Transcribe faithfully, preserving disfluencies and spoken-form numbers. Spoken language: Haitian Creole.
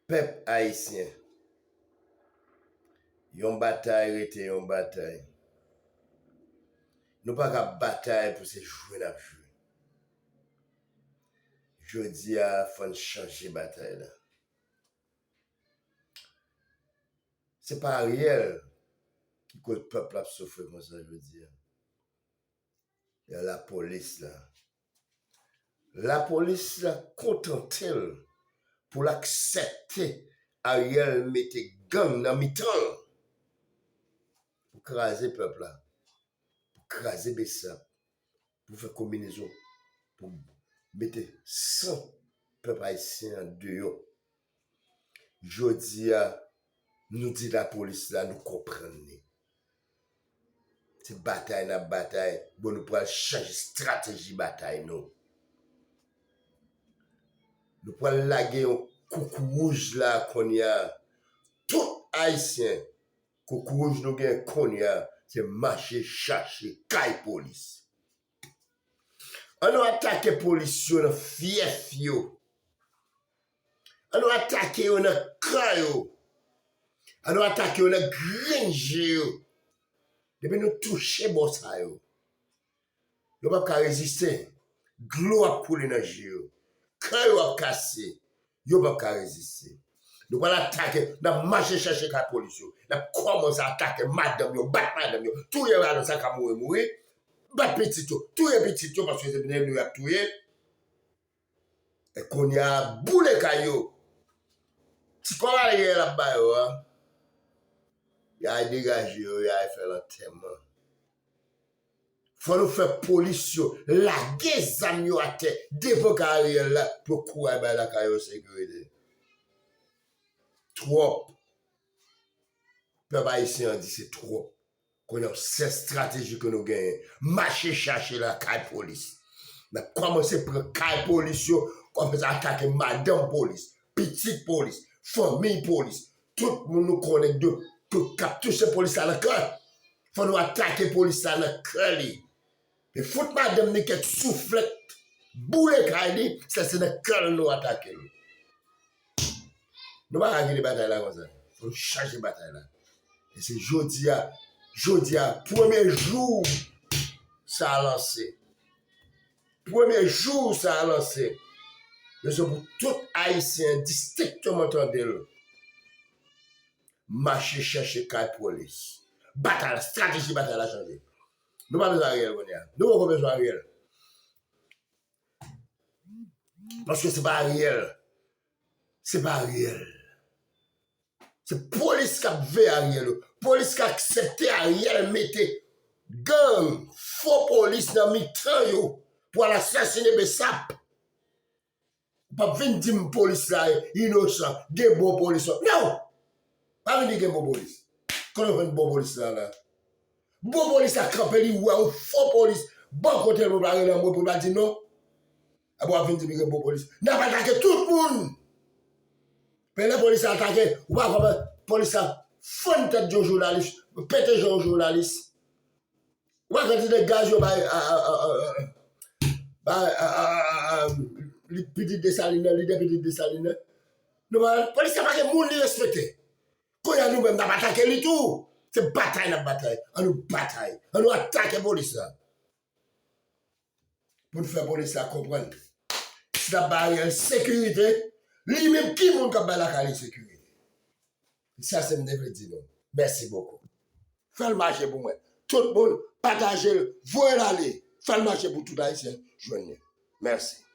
Pèp ayisyen, yon batay rete yon batay. Nou pa ka batay pou se jwe n ap jwe. Jodi a, fò n chanje batay la. Se pa Ariel ki koz pèp la ap soufri konsa jodi a. E lapolis la. Lapolis la kontante l pou l aksepte Ariel mete gang nan mitan l pou kraze pèp la, pou kraze Besap, pou fè konbinezon, pou mete san pèp ayisyen an deyò. Jodi a, nou di lapolis la, nou konprann li. Se batay n ap batay. Bon, nou pral chanje estrateji batay nou. Nou pral lage yon koukouwouj la kounye a. Tout Ayisyen, koukouwouj nou gen kounye a, se mache chache kay polis. Ann nou atake polis yo nan fyèf yo. Ann nou atake yo nan kè yo. Ann nou atake yo nan grenn je yo. Depi nou touche bò sa yo, yo p ap ka reziste. Dlo ap koule nan je yo. Kè yo ap kase. Yo p ap ka reziste. Nou pral atake, n ap mache chache kay polis yo. N ap kòmanse atake madanm yo, bat madanm yo, touye madanm sa ka mouri mouri, bat pitit yo, touye pitit yo paske se nèg nou y ap touye. E kounye a, boule kay yo. Ti kòb Ariel ap ba yo a, y a degaje yo, y a fè lantèman. Fò nou fè polis yo lage zam yo atè devan kay Ariel la pou yo kouri al bay lakay yo sekirite. Twòp. Pèp ayisyen an di se twòp. Kounye a, se estrateji ke nou genyen. Mache chache lakay polis. N ap kòmanse pran kay polis yo, kòmanse atake madanm polis, pitit polis, fanmi polis, tout moun nou konnen de, ke, k ap touche polis la nan kè. Fò nou atake polis la nan kè li. E fout madanm li kèk souflèt, boule kay li, se, se nan kè l nou atake l. Nou pa ka kite batay la konsa. Fò nou chanje batay la. E se jodi a, jodi a, premye jou sa a lanse. Premye jou sa a lanse. Bezwen pou tout Ayisyen distenkteman tande l. Mache chèche kay polis. Batay la, estrateji batay la chanje. Nou pa bezwen Ariel kounye a. Nou poko bezwen Ariel. Paske se pa Ariel. Se pa Ariel. Se polis k ap veye Ariel yo. Polis k aksepte Ariel mete gang, fo polis nan mitan yo pou al asasine Besap. Ou p ap vin di m polis la inosan, gen bon polis. Non! Pa vin di gen bon polis. Kote w jwenn bon polis la la? Bon polis la kanpe, li wè yon fo polis bò kote l pou l pa rele anmwe, pou l pa di non. Apre w ap vin di m gen bon polis. N ap atake tout moun. Men lè polis la atake, ou pa konprann, polis la fann tèt yon jounalis, pete je yon jounalis. Ou pa kantite gaz yo bay, a, a, a, a, bay, a, a, a, a, li, pitit Desalin nan, lidè pitit Desalin nan. Nou pa, polis la pa gen moun li respekte. Kounye a nou menm n ap atake li tou. Se batay n ap batay. Ann nou batay. Ann nou atake polis la. Pou n fè polis la konprann. Si n ap bay Ariel sekirite, li menm ki moun k ap bay lakay li sekirite? Sa se m te vle di nou. Mèsi bokou. Fè l mache pou mwen. Tout moun, pataje l, voye l ale. Fè l mache pou tout Ayisyen jwenn li. Mèsi.